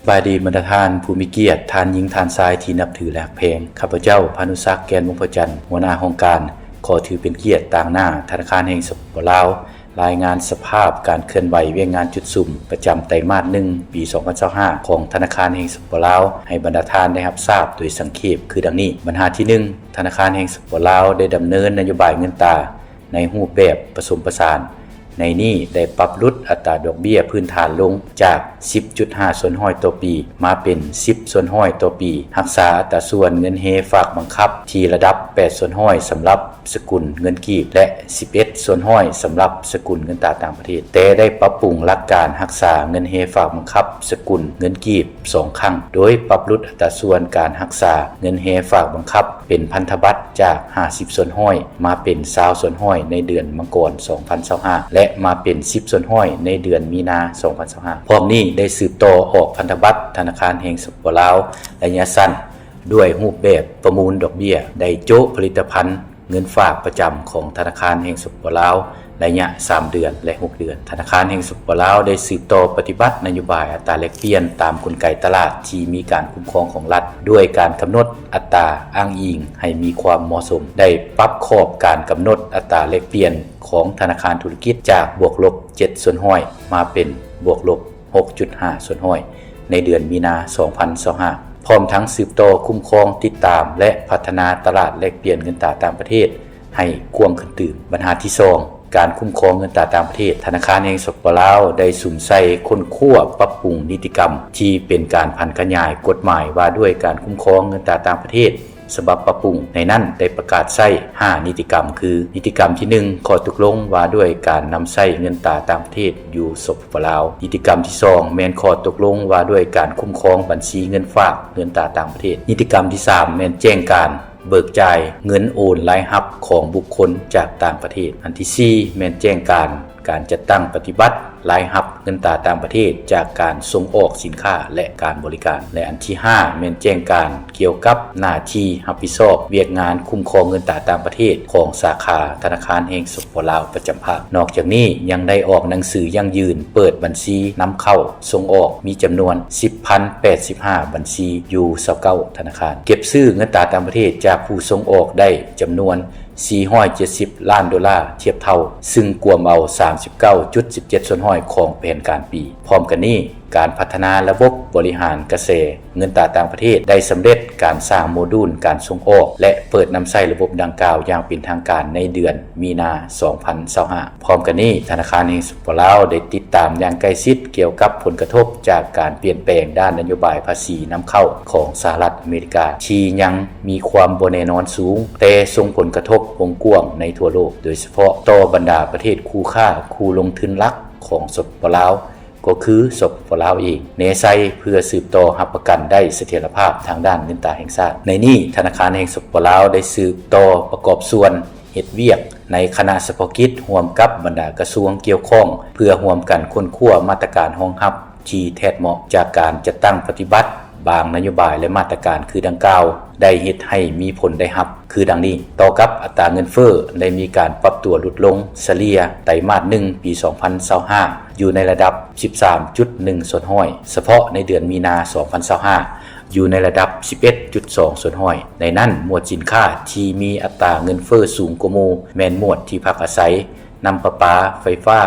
ສະບາຍດີບັນດາທ່ານຜູ້ມີກຽດ, ທ່ານຍິງ, ທ່ານຊາຍທີ່ນັບຖື ແລະ ຮັກແພງ. ຂ້າພະເຈົ້າ ພານຸສັກ ແກ່ນວົງພະຈັນ, ຫົວໜ້າຫ້ອງການ, ຂໍຖືເປັນກຽດຕາງໜ້າທະນາຄານແຫ່ງ ສປປ ລາວ ລາຍງານສະພາບການເຄື່ອນໄຫວວຽກງານຈຸດສຸມ ປະຈຳໄຕມາດໜຶ່ງ ປີສອງພັນຊາວຫ້າ ຂອງທະນາຄານແຫ່ງ ສປປ ລາວ ໃຫ້ບັນດາທ່ານໄດ້ຮັບຊາບໂດຍສັງເຂບຄືດັ່ງນີ້. ບັນຫາທີໜຶ່ງ, ທະນາຄານແຫ່ງ ສປປ ລາວ ໄດ້ດຳເນີນນະໂຍບາຍເງິນຕາ ໃນຮູບແບບປະສົມປະສານ. ໃນນີ້ໄດ້ປັບຫຼຸດອັດຕາດອກເບ້ຍພື້ນຖານລົງຈາກ ສິບຈຸດຫ້າສ່ວນຮ້ອຍຕໍ່ປີ ມາເປັນ ສິບສ່ວນຮ້ອຍຕໍ່ປີ, ຮັກສາອັດຕາສ່ວນເງິນເຮຝາກບັງຄັບທີ່ລະດັບ ແປດສ່ວນຮ້ອຍ ສຳລັບສະກຸນເງິນກີບ ແລະ ສິບເອັດສ່ວນຮ້ອຍ ສຳລັບສະກຸນເງິນຕາຕ່າງປະເທດ, ແຕ່ໄດ້ປັບປຸງຫຼັກການຮັກສາເງິນເຮຝາກບັງຄັບສະກຸນເງິນກີບສອງຄັ້ງ, ໂດຍປັບຫຼຸດອັດຕາສ່ວນການຮັກສາເງິນເຮຝາກບັງຄັບ ເປັນພັນທະບັດຈາກ ຫ້າສິບສ່ວນຮ້ອຍ ມາເປັນ ຊາວສ່ວນຮ້ອຍ ໃນເດືອນມັງກອນ ສອງພັນຊາວຫ້າ ແລະ ມາເປັນ ສິບສ່ວນຮ້ອຍ ໃນເດືອນມີນາ ສອງພັນຊາວຫ້າ. ພ້ອມນີ້ໄດ້ສືບຕໍ່ອອກພັນທະບັດທະນາຄານແຫ່ງ ສປປ ລາວ ໄລຍະສັ້ນ ດ້ວຍຮູບແບບປະມູນດອກເບ້ຍ, ໄດ້ໂຈະຜະລິດຕະພັນເງິນຝາກປະຈຳຂອງທະນາຄານແຫ່ງ ສປປ ລາວ ໄລຍະສາມເດືອນ ແລະ ຫົກເດືອນ. ທະນາຄານແຫ່ງ ສປປ ລາວ ໄດ້ສືບຕໍ່ປະຕິບັດນະໂຍບາຍອັດຕາແລກປ່ຽນຕາມກົນໄກຕະຫຼາດທີ່ມີການຄຸ້ມຄອງຂອງລັດ, ດ້ວຍການກຳນົດອັດຕາອ້າງອີງໃຫ້ມີຄວາມເໝາະສົມ, ໄດ້ປັບຂອບການກຳນົດອັດຕາແລກປ່ຽນຂອງທະນາຄານທຸລະກິດຈາກບວກລົບ ເຈັດສ່ວນຮ້ອຍ ມາເປັນບວກລົບ ຫົກຈຸດຫ້າສ່ວນຮ້ອຍ ໃນເດືອນມີນາ ສອງພັນຊາວຫ້າ ພ້ອມທັງສືບຕໍ່ຄຸ້ມຄອງ, ຕິດຕາມ ແລະ ພັດທະນາຕະຫຼາດແລກປ່ຽນເງິນຕາຕ່າງປະເທດໃຫ້ກວ້າງຂຶ້ນຕື່ມ. ບັນຫາທີສອງ, ການຄຸ້ມຄອງເງິນຕາຕ່າງປະເທດ. ທະນາຄານແຫ່ງ ສປປ ລາວ ໄດ້ສຸມໃສ່ຄົ້ນຄວ້າປັບປຸງນິຕິກຳທີ່ເປັນການຜັນຂະຫຍາຍກົດໝາຍວ່າດ້ວຍການຄຸ້ມຄອງເງິນຕາຕ່າງປະເທດ ສະບັບປັບປຸງ. ໃນນັ້ນໄດ້ປະກາດໃຊ້ຫ້ານິຕິກຳ ຄື ນິຕິກຳທີໜຶ່ງ ຂໍ້ຕົກລົງວ່າດ້ວຍການນຳໃຊ້ເງິນຕາຕ່າງປະເທດຢູ່ ສປປ ລາວ, ນິຕິກຳທີສອງ ແມ່ນຂໍ້ຕົກລົງວ່າດ້ວຍການຄຸ້ມຄອງບັນຊີເງິນຝາກເງິນຕາຕ່າງປະເທດ, ນິຕິກຳທີສາມ ແມ່ນແຈ້ງການເບີກຈ່າຍເງິນໂອນລາຍຮັບຂອງບຸກຄົນຈາກຕ່າງປະເທດ, ອັນທີສີ່ ແມ່ນແຈ້ງການ ການຈັດຕັ້ງປະຕິບັດລາຍຮັບເງິນຕາຕ່າງປະເທດຈາກການສົ່ງອອກສິນຄ້າ ແລະ ການບໍລິການ ແລະ ອັນທີຫ້າ ແມ່ນແຈ້ງການກ່ຽວກັບໜ້າທີ່ຮັບຜິດຊອບວຽກງານຄຸ້ມຄອງເງິນຕາຕ່າງປະເທດຂອງສາຂາທະນາຄານແຫ່ງ ສປປ ລາວ ປະຈຳພາກ. ນອກຈາກນີ້ຍັງໄດ້ອອກໜັງສືຢັ້ງຢືນເປີດບັນຊີນຳເຂົ້າສົ່ງອອກ ມີຈຳນວນ ສິບພັນແປດສິບຫ້າບັນຊີ ຢູ່ ຊາວເກົ້າທະນາຄານ, ເກັບຊື້ເງິນຕາຕ່າງປະເທດຈາກຜູ້ສົ່ງອອກໄດ້ຈຳນວນ ສີ່ຮ້ອຍເຈັດສິບລ້ານໂດລາທຽບເທົ່າ, ຊຶ່ງກວມເອົາ ສາມສິບເກົ້າຈຸດສິບເຈັດສ່ວນຮ້ອຍ ຂອງແຜນການປີ. ພ້ອມກັນນີ້, ການພັດທະນາລະບົບບໍລິຫານກະແສເງິນຕາຕ່າງປະເທດໄດ້ສຳເລັດການສ້າງໂມດູນການສົ່ງອອກ ແລະ ເປີດນຳໃຊ້ລະບົບດັ່ງກ່າວຢ່າງເປັນທາງການໃນເດືອນມີນາ ສອງພັນຊາວຫ້າ. ພ້ອມກັນນີ້, ທະນາຄານແຫ່ງ ສປປ ລາວ ໄດ້ຕິດຕາມຢ່າງໃກ້ຊິດກ່ຽວກັບຜົນກະທົບຈາກການປ່ຽນແປງດ້ານນະໂຍບາຍພາສີນຳເຂົ້າຂອງສະຫະລັດອາເມລິກາ ທີ່ຍັງມີຄວາມບໍ່ແນ່ນອນສູງ, ແຕ່ສົ່ງຜົນກະທົບວົງກວ້າງໃນທົ່ວໂລກ, ໂດຍສະເພາະຕໍ່ບັນດາປະເທດຄູ່ຄ້າຄູ່ລົງທຶນຫຼັກຂອງ ສປປ ລາວ ກໍຄື ສປປ ລາວ ເອງ ແນໃສ່ເພື່ອສືບຕໍ່ຮັບປະກັນໄດ້ສະຖຽນລະພາບທາງດ້ານເງິນຕາແຫ່ງຊາດ. ໃນນີ້, ທະນາຄານແຫ່ງ ສປປ ລາວ ໄດ້ສືບຕໍ່ປະກອບສ່ວນ ເຮັດວຽກໃນຄະນະສະເພາະກິດຮ່ວມກັບບັນດາກະຊວງກ່ຽວຂ້ອງ ເພື່ອຮ່ວມກັນຄົ້ນຄວ້າມາດຕະການຮອງຮັບທີ່ແທດເໝາະຈາກການຈັດຕັ້ງປະຕິບັດບາງນະໂຍບາຍ ແລະ ມາດຕະການຄືດັ່ງກ່າວ ໄດ້ເຮັດໃຫ້ມີຜົນໄດ້ຮັບຄືດັ່ງນີ້. ຕໍ່ກັບອັດຕາເງິນເຟີ້ໄດ້ມີການປັບຕົວຫຼຸດລົງສະເລ່ຍໄຕມາດໜຶ່ງ ປີສອງພັນຊາວຫ້າ ຢູ່ໃນລະດັບ ສິບສາມຈຸດໜຶ່ງສ່ວນຮ້ອຍ, ສະເພາະໃນເດືອນມີນາ ສອງພັນຊາວຫ້າ ຢູ່ໃນລະດັບ ສິບເອັດຈຸດສອງສ່ວນຮ້ອຍ. ໃນນັ້ນ, ໝວດສິນຄ້າທີ່ມີອັດຕາເງິນເຟີ້ສູງກວ່າໝູ່ ແມ່ນໝວດທີ່ພັກອາໄສ, ນ້ຳປະປາ, ໄຟຟ້າ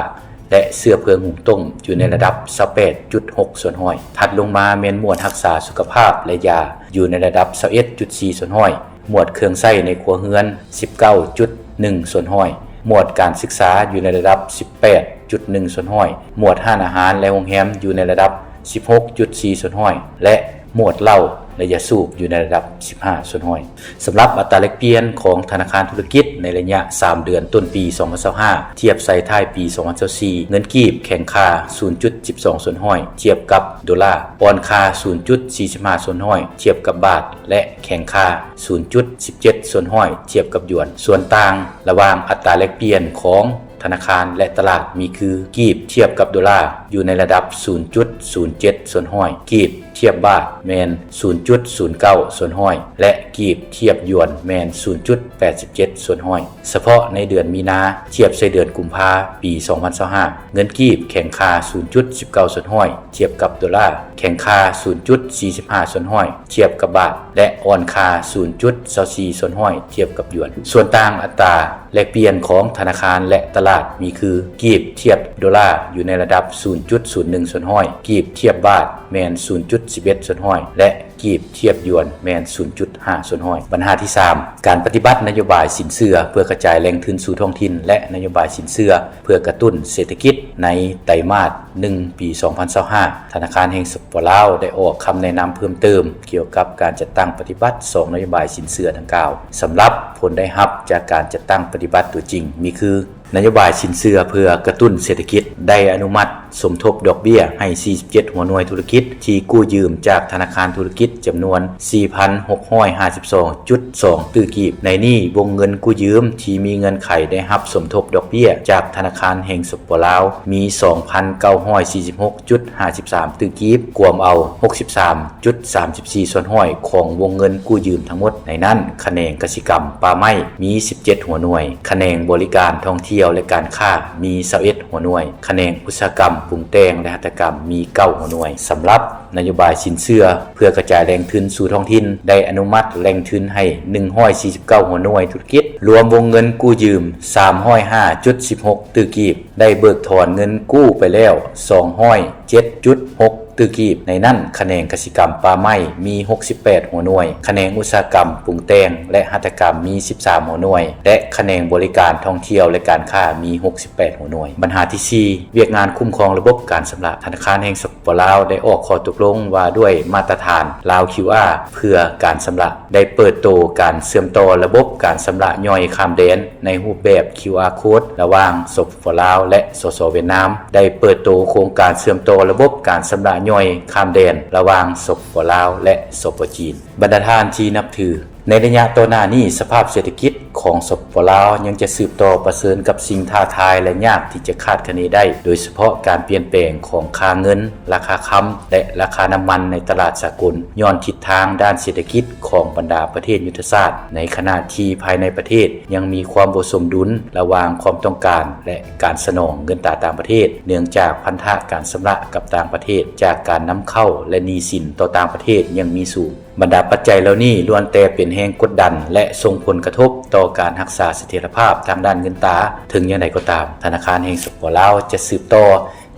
ແລະ ເຊື້ອເພີງຫຸງຕົ້ມ ຢູ່ໃນລະດັບ ຊາວແປດຈຸດຫົກສ່ວນຮ້ອຍ. ຖັດລົງມາແມ່ນໝວດຮັກສາສຸຂະພາບ ແລະ ຢາ ຢູ່ໃນລະດັບ ຊາວເອັດຈຸດສີ່ສ່ວນຮ້ອຍ, ໝວດເຄື່ອງໃຊ້ໃນຄົວເຮືອນ ສິບເກົ້າຈຸດໜຶ່ງສ່ວນຮ້ອຍ, ໝວດການສຶກສາຢູ່ໃນລະດັບ ສິບແປດຈຸດໜຶ່ງສ່ວນຮ້ອຍ, ໝວດຮ້ານອາຫານ ແລະ ໂຮງແຮມຢູ່ໃນລະດັບ ສິບຫົກຈຸດສີ່ສ່ວນຮ້ອຍ ແລະ ໝວດເຫຼົ້າ ແລະ ຢາສູບຢູ່ໃນລະດັບ ສິບຫ້າສ່ວນຮ້ອຍ. ສຳລັບອັດຕາແລກປ່ຽນຂອງທະນາຄານທຸລະກິດໃນໄລຍະສາມເດືອນຕົ້ນປີສອງພັນຊາວຫ້າ ທຽບໃສ່ທ້າຍປີສອງພັນຊາວສີ່, ເງິນກີບແຂງຄ່າ ສູນຈຸດສິບສອງສ່ວນຮ້ອຍ ທຽບກັບໂດລາ, ອ່ອນຄ່າ ສູນຈຸດສີ່ສິບຫ້າສ່ວນຮ້ອຍ ທຽບກັບບາດ ແລະ ແຂງຄ່າ ສູນຈຸດສິບເຈັດສ່ວນຮ້ອຍ ທຽບກັບຢວນ. ສ່ວນຕ່າງລະຫວ່າງອັດຕາແລກປ່ຽນຂອງທະນາຄານ ແລະ ຕະຫຼາດມີຄື ກີບທຽບກັບໂດລາ ຢູ່ໃນລະດັບ ສູນຈຸດສູນເຈັດສ່ວນຮ້ອຍ, ກີບ ທຽບບາດແມ່ນສູນຈຸດສູນເກົ້າສ່ວນຮ້ອຍ ແລະ ກີບທຽບຢວນແມ່ນສູນຈຸດແປດສິບເຈັດສ່ວນຮ້ອຍ. ສະເພາະໃນເດືອນມີນາ ທຽບໃສ່ເດືອນກຸມພາປີສອງພັນຊາວຫ້າ ເງິນກີບແຂງຄ່າສູນຈຸດສິບເກົ້າສ່ວນຮ້ອຍ ທຽບກັບໂດລາ, ແຂງຄ່າສູນຈຸດສີ່ສິບຫ້າສ່ວນຮ້ອຍ ທຽບກັບບາດ ແລະ ອ່ອນຄ່າສູນຈຸດຊາວສີ່ສ່ວນຮ້ອຍ ທຽບກັບຢວນ. ສ່ວນຕ່າງອັດຕາແລກປ່ຽນຂອງທະນາຄານ ແລະ ຕະຫຼາດມີຄື ກີບທຽບໂດລາຢູ່ໃນລະດັບສູນຈຸດສູນໜຶ່ງສ່ວນຮ້ອຍ, ກີບທຽບບາດແມ່ນສູນຈຸດສິບເອັດສ່ວນຮ້ອຍ ແລະ ກີບທຽບຢວນແມ່ນສູນຈຸດຫ້າສ່ວນຮ້ອຍ. ບັນຫາທີສາມ ການປະຕິບັດນະໂຍບາຍສິນເຊື່ອເພື່ອກະຈາຍແຫຼ່ງທຶນສູ່ທ້ອງຖິ່ນ ແລະ ນະໂຍບາຍສິນເຊື່ອເພື່ອກະຕຸ້ນເສດຖະກິດໃນໄຕມາດໜຶ່ງປີສອງພັນຊາວຫ້າ ທະນາຄານແຫ່ງ ສປປ ລາວ ໄດ້ອອກຄຳແນະນຳເພີ່ມເຕີມກ່ຽວກັບການຈັດຕັ້ງປະຕິບັດສອງນະໂຍບາຍສິນເຊື່ອດັ່ງກ່າວ. ສຳລັບຜົນໄດ້ຮັບຈາກການຈັດຕັ້ງປະຕິບັດຕົວຈິງມີຄື ນະໂຍບາຍສິນເຊື່ອເພື່ອກະຕຸ້ນເສດຖະກິດ ໄດ້ອະນຸມັດສົມທົບດອກເບ້ຍໃຫ້ສີ່ສິບເຈັດຫົວໜ່ວຍທຸລະກິດທີ່ກູ້ຢືມຈາກທະນາຄານທຸລະກິດຈຳນວນສີ່ພັນຫົກຮ້ອຍຫ້າສິບສອງຈຸດສອງຕື້ກີບ. ໃນນີ້ ວົງເງິນກູ້ຢືມທີ່ມີເງື່ອນໄຂໄດ້ຮັບສົມທົບດອກເບ້ຍຈາກທະນາຄານແຫ່ງ ສປປ ລາວ ມີສອງພັນເກົ້າຮ້ອຍສີ່ສິບຫົກຈຸດຫ້າສິບສາມຕື້ກີບ, ກວມເອົາຫົກສິບສາມຈຸດສາມສິບສີ່ສ່ວນຮ້ອຍຂອງວົງເງິນກູ້ຢືມທັງໝົດ. ໃນນັ້ນ ຂະແໜງກະສິກຳ ປ່າໄມ້ ມີສິບເຈັດຫົວໜ່ວຍ, ຂະແໜງບໍລິການທ່ອງທ່ຽວ ແລະ ການຄ້າ ມີຊາວເອັດຫົວໜ່ວຍ, ຂະແໜງອຸດສາຫະກຳປຸງແຕ່ງ ແລະ ຫັດຖະກຳ ມີເກົ້າຫົວໜ່ວຍ. ສຳລັບນະໂຍບາຍສິນເຊື່ອເພື່ອກະຈາຍແຫຼ່ງທຶນສູ່ທ້ອງຖິ່ນ ໄດ້ອະນຸມັດແຫຼ່ງທຶນໃຫ້ໜຶ່ງຮ້ອຍສີ່ສິບເກົ້າຫົວໜ່ວຍທຸລະກິດ, ລວມວົງເງິນກູ້ຢືມສາມຮ້ອຍຫ້າຈຸດສິບຫົກຕື້ກີບ, ໄດ້ເບີກຖອນເງິນກູ້ໄປແລ້ວສອງຮ້ອຍເຈັດຈຸດຫົກຕື້ກີບ. ໃນນັ້ນ ຂະແໜງກະສິກຳ ປ່າໄມ້ ມີຫົກສິບແປດຫົວໜ່ວຍ, ຂະແໜງອຸດສາຫະກຳປຸງແຕ່ງ ແລະ ຫັດຖະກຳ ມີສິບສາມຫົວໜ່ວຍ ແລະ ຂະແໜງບໍລິການທ່ອງທ່ຽວ ແລະ ການຄ້າ ມີຫົກສິບແປດຫົວໜ່ວຍ. ບັນຫາທີສີ່ ວຽກງານຄຸ້ມຄອງລະບົບການຊຳລະ. ທະນາຄານແຫ່ງ ສປປ ລາວ ໄດ້ອອກຂໍ້ຕົກລົງວ່າດ້ວຍມາດຕະຖານ ລາວ ຄິວອາ ເພື່ອການຊຳລະ, ໄດ້ເປີດໂຕການເຊື່ອມຕໍ່ລະບົບການຊຳລະຍ່ອຍຂ້າມແດນໃນຮູບແບບ ຄິວອາ ໂຄດ ລະຫວ່າງ ສປປ ລາວ ແລະ ສສ ຫວຽດນາມ, ໄດ້ເປີດໂຕໂຄງການເຊື່ອມຕໍ່ລະບົບການຊຳລະຍ່ອຍຂ້າມແດນລະຫວ່າງ ສປປ ລາວ ແລະ ສປປ ຈີນ. ບັນດາທ່ານທີ່ນັບຖື, ໃນໄລຍະຕໍ່ໜ້ານີ້ ສະພາບເສດຖະກິດຂອງ ສປປ ລາວ ຍັງຈະສືບຕໍ່ປະເຊີນກັບສິ່ງທ້າທາຍ ແລະ ຍາກທີ່ຈະຄາດຄະເນໄດ້, ໂດຍສະເພາະການປ່ຽນແປງຂອງຄ່າເງິນ, ລາຄາຄຳ ແລະ ລາຄານ້ຳມັນໃນຕະຫຼາດສາກົນ, ຍ້ອນທິດທາງດ້ານເສດຖະກິດຂອງບັນດາປະເທດຍຸດທະສາດ, ໃນຂະນະທີ່ພາຍໃນປະເທດຍັງມີຄວາມບໍ່ສົມດຸນລະຫວ່າງຄວາມຕ້ອງການ ແລະ ການສະໜອງເງິນຕາຕ່າງປະເທດ, ເນື່ອງຈາກພັນທະການຊຳລະກັບຕ່າງປະເທດຈາກການນຳເຂົ້າ ແລະ ໜີ້ສິນຕໍ່ຕ່າງປະເທດຍັງມີສູງ. ບັນດາປັດໄຈເຫຼົ່ານີ້ລ້ວນແຕ່ເປັນແຮງກົດດັນ ແລະ ສົ່ງຜົນກະທົບຕໍ່ການຮັກສາສະຖຽນລະພາບທາງດ້ານເງິນຕາ. ເຖິງຢ່າງໃດກໍຕາມ, ທະນາຄານແຫ່ງ ສປປ ລາວ ຈະສືບຕໍ່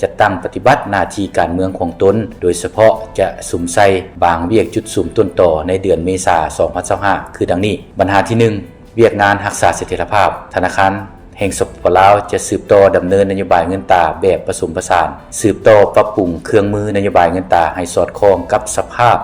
ຈັດຕັ້ງປະຕິບັດໜ້າທີ່ການເມືອງຂອງຕົນ, ໂດຍສະເພາະຈະສຸມໃສ່ບາງວຽກຈຸດສຸມຕົ້ນຕໍໃນເດືອນເມສາ ສອງພັນຊາວຫ້າ ຄືດັ່ງນີ້. ບັນຫາທີໜຶ່ງ ວຽກງານຮັກສາສະຖຽນລະພາບ. ທະນາຄານແຫ່ງ ສປປ ລາວ ຈະສືບຕໍ່ດຳເນີນນະໂຍບາຍເງິນຕາແບບປະສົມປະສານ, ສືບຕໍ່ປັບປຸງເຄື່ອງມືນະໂຍບາຍເງິນຕາໃຫ້ສອດຄ່ອງກັບສະພາບ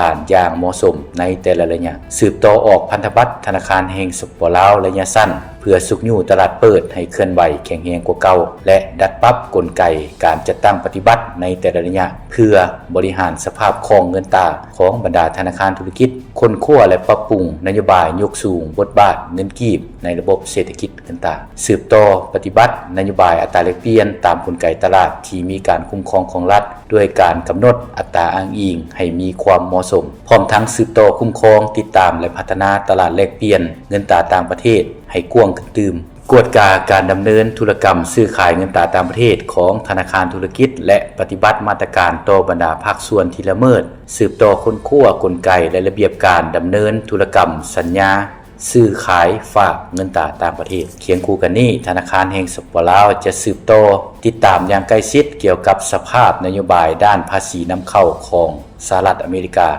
ການຢ່າງເໝາະສົມໃນແຕ່ລະໄລຍະ, ສືບຕໍ່ອອກພັນທະບັດທະນາຄານແຫ່ງ ສປປ ລາວ ໄລຍະສັ້ນ ເພື່ອຊຸກຍູ້ຕະຫຼາດເປີດໃຫ້ເຄື່ອນໄຫວແຂງແຮງກວ່າເກົ່າ ແລະ ດັດປັບກົນໄກການຈັດຕັ້ງປະຕິບັດໃນແຕ່ລະໄລຍະ ເພື່ອບໍລິຫານສະພາບຄ່ອງເງິນຕາຂອງບັນດາທະນາຄານທຸລະກິດ, ຄົ້ນຄວ້າ ແລະ ປັບປຸງນະໂຍບາຍຍົກສູງບົດບາດເງິນກີບໃນລະບົບເສດຖະກິດເງິນຕາ, ສືບຕໍ່ປະຕິບັດນະໂຍບາຍອັດຕາແລກປ່ຽນຕາມກົນໄກຕະຫຼາດທີ່ມີການຄຸ້ມຄອງຂອງລັດ ດ້ວຍການກຳນົດອັດຕາອ້າງອີງໃຫ້ມີຄວາມເໝາະສົມ, ພ້ອມທັງສືບຕໍ່ຄຸ້ມຄອງ, ຕິດຕາມ ແລະ ພັດທະນາຕະຫຼາດແລກປ່ຽນເງິນຕາຕ່າງປະເທດໃຫ້ກວ້າງຂຶ້ນຕື່ມ. ກວດກາການດຳເນີນທຸລະກຳຊື້ຂາຍເງິນຕາຕ່າງປະເທດຂອງທະນາຄານທຸລະກິດ ແລະ ປະຕິບັດມາດຕະການຕໍ່ບັນດາພາກສ່ວນທີ່ລະເມີດ, ສືບຕໍ່ຄົ້ນຄວ້າກົນໄກ ແລະ ລະບຽບການດຳເນີນທຸລະກຳສັນຍາ ຊື້ຂາຍຝາກເງິນຕາຕ່າງປະເທດ. ຄຽງຄູ່ກັນນີ້, ທະນາຄານແຫ່ງ ສປປ ລາວ ຈະສືບຕໍ່ຕິດຕາມຢ່າງໃກ້ຊິດກ່ຽວກັບສະພາບນະໂຍບາຍດ້ານພາສີນຳເຂົ້າຂອງສະຫະລັດອາເມລິກາ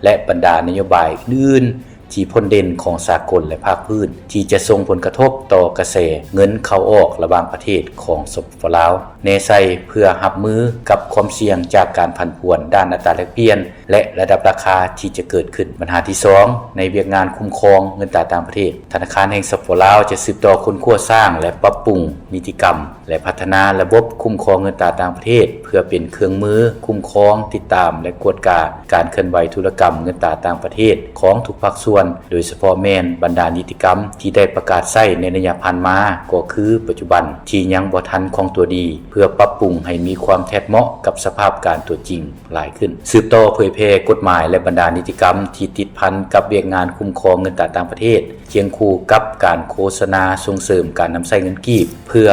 ແລະ ບັນດານະໂຍບາຍອື່ນໆທີ່ພົ້ນເດັ່ນຂອງສາກົນ ແລະ ພາກພື້ນ ທີ່ຈະສົ່ງຜົນກະທົບຕໍ່ກະແສເງິນເຂົ້າອອກລະຫວ່າງປະເທດຂອງ ສປປ ລາວ ແນໃສ່ ເພື່ອຮັບມືກັບຄວາມສ່ຽງຈາກການຜັນຜວນດ້ານອັດຕາແລກປ່ຽນ ແລະ ລະດັບລາຄາທີ່ຈະເກີດຂຶ້ນ. ບັນຫາທີສອງ ໃນວຽກງານຄຸ້ມຄອງເງິນຕາຕ່າງປະເທດ, ທະນາຄານແຫ່ງ ສປປ ລາວ ຈະສືບຕໍ່ຄົ້ນຄວ້າສ້າງ ແລະ ປັບປຸງນິຕິກຳ ແລະ ພັດທະນາລະບົບຄຸ້ມຄອງເງິນຕາຕ່າງປະເທດ ເພື່ອເປັນເຄື່ອງມືຄຸ້ມຄອງ, ຕິດຕາມ ແລະ ກວດກາການເຄື່ອນໄຫວທຸລະກຳເງິນຕາຕ່າງປະເທດຂອງທຸກພາກສ່ວນ, ໂດຍສະເພາະແມ່ນບັນດານິຕິກຳທີ່ໄດ້ປະກາດໃຊ້ໃນໄລຍະຜ່ານມາ ກໍຄືປັດຈຸບັນທີ່ຍັງບໍ່ທັນຄ່ອງຕົວດີ. ເພື່ອປັບປຸງໃຫ້ມີຄວາມແທດເໝາະກັບສະພາບການຕົວຈິງຫຼາຍຂຶ້ນ. ສືບຕໍ່ເຜີຍແຜ່ກົດໝາຍ ແລະ ບັນດານິຕິກຳທີ່ຕິດພັນກັບວຽກງານຄຸ້ມຄອງເງິນຕາຕ່າງປະເທດ, ຄຽງຄູ່ກັບການໂຄສະນາສົ່ງເສີມການນຳໃຊ້ເງິນກີບ ເພື່ອ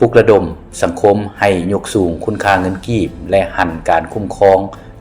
ປຸກລະດົມສັງຄົມໃຫ້ຍົກສູງຄຸນຄ່າເງິນກີບ ແລະ ຫັນການຄຸ້ມຄອງ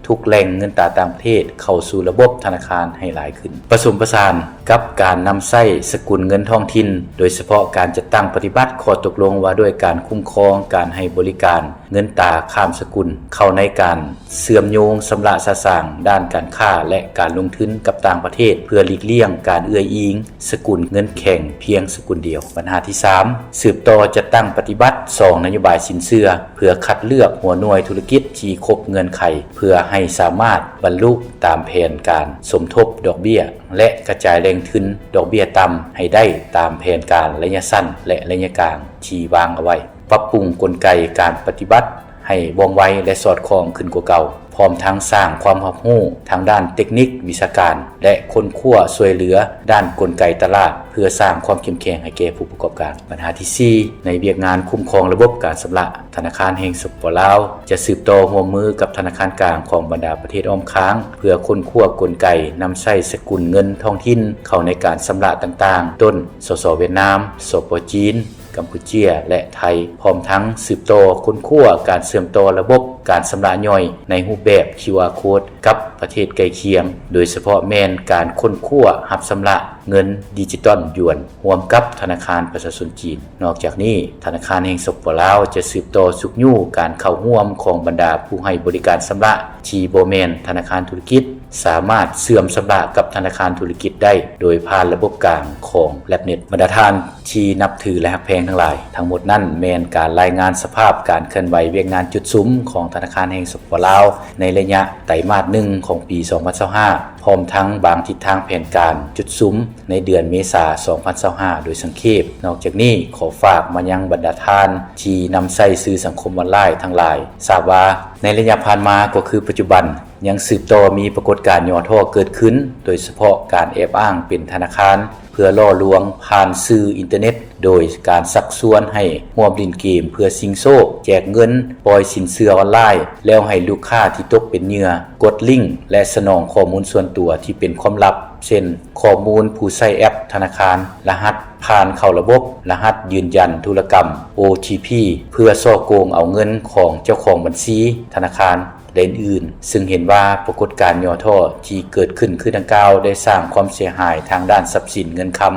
ທຸກແຫຼ່ງເງິນຕາຕ່າງປະເທດເຂົ້າສູ່ລະບົບທະນາຄານໃຫ້ຫຼາຍຂຶ້ນ. ປະສົມປະສານກັບການນຳໃຊ້ສະກຸນເງິນທ້ອງຖິ່ນ, ໂດຍສະເພາະການຈັດຕັ້ງປະຕິບັດຂໍ້ຕົກລົງວ່າດ້ວຍການຄຸ້ມຄອງການໃຫ້ບໍລິການເງິນຕາຂ້າມສະກຸນ ເຂົ້າໃນການເຊື່ອມໂຍງຊຳລະສະສາງດ້ານການຄ້າ ແລະ ການລົງທຶນກັບຕ່າງປະເທດ ເພື່ອຫຼີກລ່ຽງການເອື້ອຍອີງ ສະກຸນເງິນແຂງພຽງສະກຸນດຽວ. ບັນຫາທີສາມ, ສືບຕໍ່ຈັດຕັ້ງປະຕິບັດສອງນະໂຍບາຍສິນເຊື່ອ ເພື່ອຄັດເລືອກຫົວໜ່ວຍທຸລະກິດທີ່ຄົບເງື່ອນໄຂ ເພື່ອໃຫ້ສາມາດບັນລຸຕາມແຜນການສົມທົບດອກເບ້ຍ ແລະ ກະຈາຍແຫຼ່ງທຶນດອກເບ້ຍຕ່ຳໃຫ້ໄດ້ຕາມແຜນການໄລຍະສັ້ນ ແລະ ໄລຍະກາງທີ່ວາງເອົາໄວ້. ປັບປຸງກົນໄກການປະຕິບັດ ໃຫ້ວ່ອງໄວ ແລະ ສອດຄ່ອງຂຶ້ນກວ່າເກົ່າ, ພ້ອມທັງສ້າງຄວາມຮັບຮູ້ທາງດ້ານເຕັກນິກວິຊາການ ແລະ ຄົ້ນຄວ້າຊ່ວຍເຫຼືອດ້ານກົນໄກຕະຫຼາດ ເພື່ອສ້າງຄວາມເຂັ້ມແຂງໃຫ້ແກ່ຜູ້ປະກອບການ. ບັນຫາທີສີ່, ໃນວຽກງານຄຸ້ມຄອງລະບົບການຊຳລະ, ທະນາຄານແຫ່ງ ສປປ ລາວ ຈະສືບຕໍ່ຮ່ວມມືກັບທະນາຄານກາງຂອງບັນດາປະເທດອ້ອມຂ້າງ ເພື່ອຄົ້ນຄວ້າກົນໄກນຳໃຊ້ສະກຸນເງິນທ້ອງຖິ່ນເຂົ້າໃນການຊຳລະຕ່າງໆ ຕົ້ນ ສສ ຫວຽດນາມ, ສປ ຈີນ, ກຳປູເຈຍ ແລະ ໄທ, ພ້ອມທັງສືບຕໍ່ຄົ້ນຄວ້າການເຊື່ອມຕໍ່ລະບົບການຊຳລະຍ່ອຍໃນຮູບແບບ ຄິວອາ ໂຄດ ກັບປະເທດໃກ້ຄຽງ, ໂດຍສະເພາະແມ່ນການຄົ້ນຄວ້າຮັບຊຳລະເງິນດິຈິຕອນຢວນ ຮ່ວມກັບທະນາຄານປະຊາຊົນຈີນ. ນອກຈາກນີ້, ທະນາຄານແຫ່ງ ສປປ ລາວ ຈະສືບຕໍ່ຊຸກຍູ້ການເຂົ້າຮ່ວມຂອງບັນດາຜູ້ໃຫ້ບໍລິການຊຳລະທີ່ບໍ່ແມ່ນທະນາຄານທຸລະກິດ ສາມາດເຊື່ອມຊຳລະກັບທະນາຄານທຸລະກິດໄດ້ ໂດຍຜ່ານລະບົບກາງຂອງ ແລັບເນັດ. ບັນດາທ່ານທີ່ນັບຖື ແລະ ຮັກແພງທັງຫຼາຍ, ທັງໝົດນັ້ນແມ່ນການລາຍງານສະພາບການເຄື່ອນໄຫວວຽກງານຈຸດສຸມຂອງທະນາຄານແຫ່ງ ສປປ ລາວ ໃນໄລຍະໄຕມາດໜຶ່ງຂອງປີສອງພັນຊາວຫ້າ ພ້ອມທັງບາງທິດທາງແຜນການຈຸດສຸມໃນເດືອນເມສາສອງພັນຊາວຫ້າໂດຍສັງເຂບ. ນອກຈາກນີ້, ຂໍຝາກມາຍັງບັນດາທ່ານທີ່ນຳໃຊ້ສື່ສັງຄົມອອນລາຍທັງຫຼາຍ, ຊາບວ່າໃນໄລຍະຜ່ານມາກໍຄືປັດຈຸບັນ, ຍັງສືບຕໍ່ມີປາກົດການຫຍໍ້ທໍ້ເກີດຂຶ້ນ, ໂດຍສະເພາະການແອບອ້າງເປັນທະນາຄານ ເພື່ອຫຼໍ່ລວງຜ່ານສື່ອິນເຕີເນັດ ໂດຍການຊັກຊວນໃຫ້ຮ່ວມຫຼິ້ນເກມເພື່ອຊິງໂຊກ, ແຈກເງິນ, ປ່ອຍສິນເຊື່ອອອນລາຍ ແລ້ວໃຫ້ລູກຄ້າທີ່ຕົກເປັນເຫຍື່ອກົດລິ້ງ ແລະ ສະໜອງຂໍ້ມູນສ່ວນຕົວທີ່ເປັນຄວາມລັບ ເຊັ່ນ ຂໍ້ມູນຜູ້ໃຊ້ແອັບທະນາຄານ, ລະຫັດຜ່ານເຂົ້າລະບົບ, ລະຫັດຢືນຢັນທຸລະກຳ ໂອທີພີ ເພື່ອສໍ້ໂກງເອົາເງິນຂອງເຈົ້າຂອງບັນຊີທະນາຄານ ແລະ ອື່ນໆ, ຊຶ່ງເຫັນວ່າປາກົດການຫຍໍ້ທໍ້ທີ່ເກີດຂຶ້ນຄືດັ່ງກ່າວ ໄດ້ສ້າງຄວາມເສຍຫາຍທາງດ້ານຊັບສິນເງິນຄຳ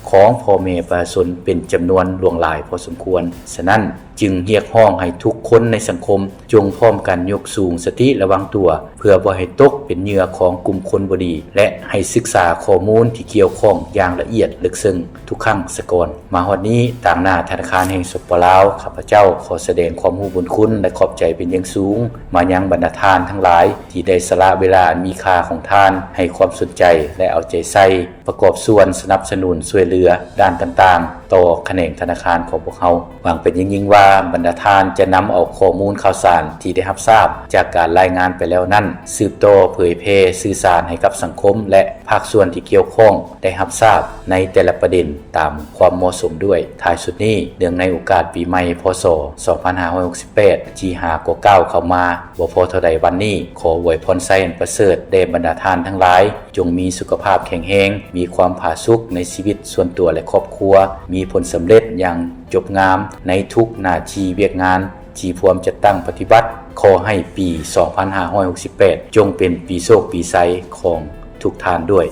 ຂອງພໍ່ແມ່ປະຊາຊົນເປັນຈຳນວນຫຼວງຫຼາຍພໍສົມຄວນ. ສະນັ້ນ, ຈຶ່ງຮຽກຮ້ອງໃຫ້ທຸກຄົນໃນສັງຄົມ ຈົ່ງພ້ອມກັນຍົກສູງສະຕິລະວັງຕົວ ເພື່ອບໍ່ໃຫ້ຕົກເປັນເຫຍື່ອຂອງກຸ່ມຄົນບໍ່ດີ ແລະ ໃຫ້ສຶກສາຂໍ້ມູນທີ່ກ່ຽວຂ້ອງຢ່າງລະອຽດເລິກເຊິ່ງທຸກຄັ້ງສາກ່ອນ. ມາຮອດນີ້, ຕາງໜ້າທະນາຄານແຫ່ງ ສປປ ລາວ, ຂ້າພະເຈົ້າຂໍສະແດງຄວາມຮູ້ບຸນຄຸນ ແລະ ຂອບໃຈເປັນຢ່າງສູງມາຍັງບັນດາທ່ານທັງຫຼາຍ ທີ່ໄດ້ສະຫຼະເວລາອັນມີຄ່າຂອງທ່ານໃຫ້ຄວາມສົນໃຈ ແລະ ເອົາໃຈໃສ່ ປະກອບສ່ວນສະໜັບສະໜູນຊ່ວຍເຫຼືອດ້ານຕ່າງໆ ຕໍ່ຂະແໜງທະນາຄານຂອງພວກເຮົາ. ຫວັງເປັນຢ່າງຍິ່ງວ່າບັນດາທ່ານຈະນຳເອົາຂໍ້ມູນຂ່າວສານທີ່ໄດ້ຮັບຊາບຈາກການລາຍງານໄປແລ້ວນັ້ນ ສືບຕໍ່ເຜີຍແຜ່ສື່ສານໃຫ້ກັບສັງຄົມ ແລະ ພາກສ່ວນທີ່ກ່ຽວຂ້ອງໄດ້ຮັບຊາບໃນແຕ່ລະປະເດັນຕາມຄວາມເໝາະສົມດ້ວຍ. ທ້າຍສຸດນີ້, ເນື່ອງໃນໂອກາດປີໃໝ່ ພ.ສ. ສອງພັນຫ້າຮ້ອຍຫົກສິບແປດ ທີ່ຫາກໍກ້າວເຂົ້າມາບໍ່ພໍເທົ່າໃດວັນນີ້, ຂໍອວຍພອນໄຊອັນປະເສີດແດ່ບັນດາທ່ານທັງຫຼາຍ, ຈົ່ງມີສຸຂະພາບແຂງແຮງ, ມີຄວາມຜາສຸກໃນຊີວິດສ່ວນຕົວ ແລະ ຄອບຄົວ, ມີຜົນສຳເລັດຢ່າງຈົບງາມໃນທຸກໜ້າທີ່ວຽກງານທີ່ພວມຈັດຕັ້ງປະຕິບັດ. ຂໍໃຫ້ປີສອງພັນຫ້າຮ້ອຍຫົກສິບແປດ ຈົ່ງເປັນປີໂຊກປີໄຊຂອງທຸກທ່ານດ້ວຍ.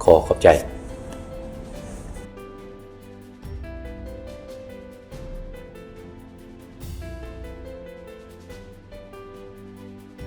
ຂໍຂອບໃຈ.